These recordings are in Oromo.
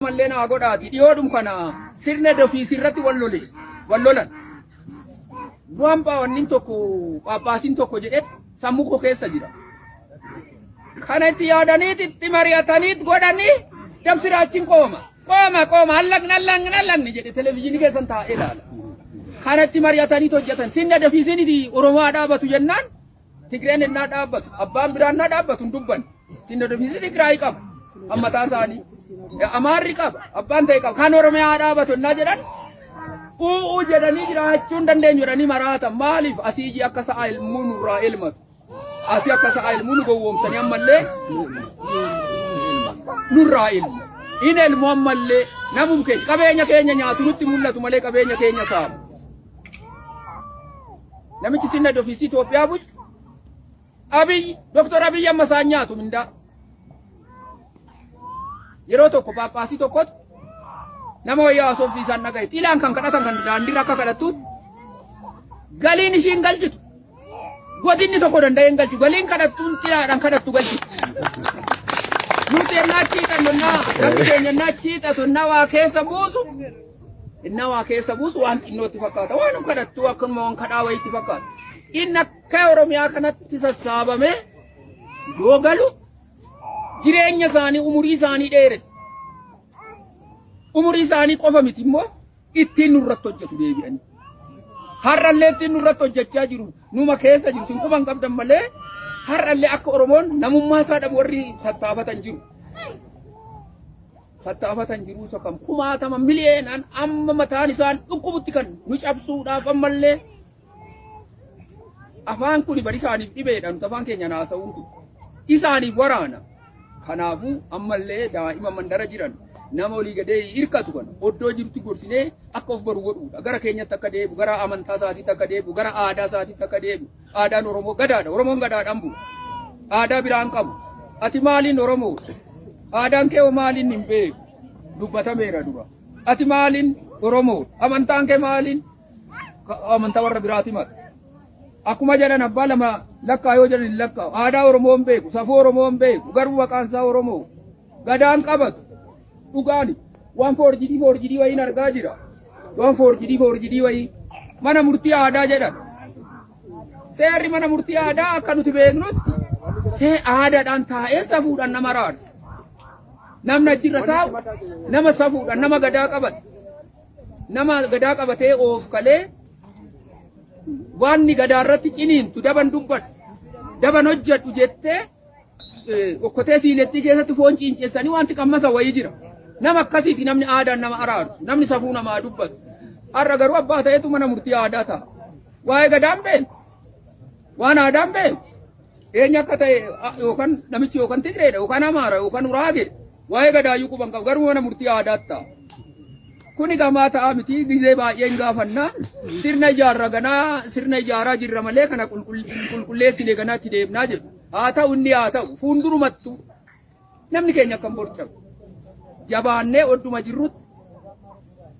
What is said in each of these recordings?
Mallee naa godhaati dhiyoodhum kana sirna dofiisii irratti wal lole wal lolan. Waan wannin tokko phaaphaasiin tokko jedhe sammuu koo keessa jira. Kana itti yaadaniit itti mari'ataniit godhanii dabsiraachiin qooma. Qooma qooma hallaqni hallaqni hallaqni jedhe televizyiinii keessan taa'ee ilaala. Kana itti mari'ataniit hojjetan sirna dofiisiin itti Oromoo haa dhaabatu jennaan Tigreen innaa dhaabbatu, abbaan biraa innaa dhaabbatu hin dubbanne. Sinodofisi Tigraay qaba. Kan mataa isaanii. Amaarri qaba. Abbaan ta'e qaba. Kan Oromiyaa haa dhaabatu innaa jedhan u'uu jedhanii jiraachuu hin dandeenyu jedhanii maraatan. Maaliif asii iji akka sa'a ilmuu nurraa elmatu. Asii akka sa'a ilmuu nu gowwoomsanii ammallee nurraa ilmu. In elmu ammallee namum keenya qabeenya keenya nyaatu nutti mul'atu malee qabeenya keenya saamu. Namichi sinna ofiisii Itoophiyaa bulchu Abiy Doktor Abiy amma isaan nyaatu mindaa. Yeroo tokko paappaasii tokkotu nama wayyaa haasofsiisaan dhagaye. Xilaan kan kadhatan kan daandiirra akka kadhattu galiin ishiin galchitu. Godinni tokko danda'ee hin galchu. Galiin kadhattuun xilaadhaan kadhattu galchitu. Nuti ennaa chiixannu ennaa namni keenya ennaa chiixatu ennaa waa keessa buusu Innaa waa keessa buusu waan xinnootti fakkaata. Waan kadhattuu akkanuma waan kadhaa wayiitti fakkaata. Inni akka Oromiyaa kanatti sassaabame yoo galu jireenya isaanii umurii isaanii dheeressa. Umurii isaanii qofa miti immoo ittiin nurratti hojjetu deebi'anii. Har'allee ittiin nurratti hojjechaa jiru. Numa keessa jiru. Sin quban qabdan malee har'allee akka Oromoon namummaa isaa dhabu warri tattaafatan jiru. Tattaafatan jiruu isa kam kumaatama miliyeenaan amma mataan isaan dhukkubutti kan nu cabsuudhaaf ammallee afaan kuni bari isaaniif dhibeedha nuti afaan keenya haasa'uun kun isaaniif waraana. Kanaafuu ammallee daa'ima mandara jiran nama olii gadee hirkatu kana oddoo jirutti gorsinee akka of baru godhuudha. Gara keenyatti akka deebi'u, gara amantaa isaatiitti akka deebi'u, gara aadaa isaatiitti akka deebi'u. Aadaan Oromoo gadaadha. Oromoon gadaadhaan bula. Aadaa biraan qabu. Ati maaliin Oromoo? Aadaan kee hoo maaliin hin beeku? Dubbatameera dura. Ati maaliin Oromoo? Amantaan kee maaliin? Amantaa warra biraati mata. Akkuma jedhan abbaa lama lakkaa yoo jedhan hin lakkaa'u. Aadaa Oromoo hin beeku. Safuu Oromoo hin beeku. Garuu maqaan isaa Oromoo. Gadaan qabatu. Dhugaani. Waan foorjidii foorjidii wayiin argaa jira. Waan foorjidii foorjidii wayii. Mana murtii aadaa jedhan. Seerri mana murtii aadaa akka nuti beeknutti see aadaadhaan taa'ee safuudhaan nama raarsa. Namni achirra taa'u nama safuudhaan nama gadaa qabate. Nama gadaa qabatee oof kalee waan gadaa irratti ciniintu daban dubbadhu daban hojjedhu jettee okkotee siilettii keessatti foon ciinceessanii wanti qammasa wayii jira. Nama akkasiiti namni aadaan nama araarsu, namni safuu namaa dubbatu. Har'a garuu abbaa ta'etu mana murtii aadaa ta'a. Waa'ee gadaan beeku. Waan aadaan beeku. Eenyu akka ta'e yookaan namichi yookaan Tigreedha yookaan Amaara yookaan Uraagee waa'ee gadaayyuu quban qabu garuu mana murtii aadaatti ta'a. Kuni gamaa ta'aa miti gizee baay'ee hin gaafanna. Sirna ijaarra ganaa sirna ijaaraa jirra malee kana qulqulleessine ganaa itti deemnaa jedhu. Haa ta'u inni haa ta'u fuuldurumattu namni keenya akkam borcamu. Jabaannee odduma jirrutti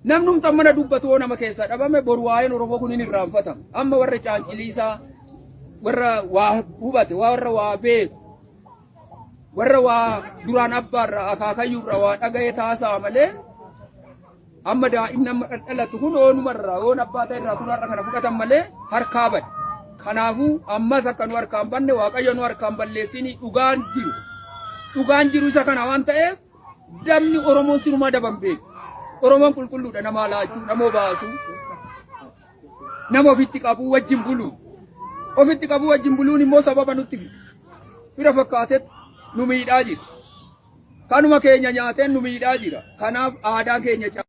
namnumti mana dubbatu yoo nama keessaa dhabame boru waa'een Oromoo kun hin irraanfatama. Amma warra caanciliisaa warra waa hubate warra waa beeku warra waa duraan abbaarraa akaakayyuurraa waa dhaga'ee taasaa malee amma daa'imni amma dhalatu kun oonumarraa oon abbaa ta'e irraa kun har'a kana fudhatan malee harkaa bade. Kanaafuu ammas akka nu harkaan banne Waaqayyo nu harkaan balleessini dhugaan jiru. Dhugaan jiru isa kana waan ta'eef dabni Oromoon sinumaa daban beeku. Oromoon qulqulluudha namaa laachuu, namoo baasuu, nama ofitti qabuu wajjin buluu. Ofitti qabuu wajjin buluun immoo sababa nutti fida. Fira fakkaatetti nu miidhaa jira. Kanuma keenya nyaateen nu miidhaa jira. Kanaaf aadaa keenya.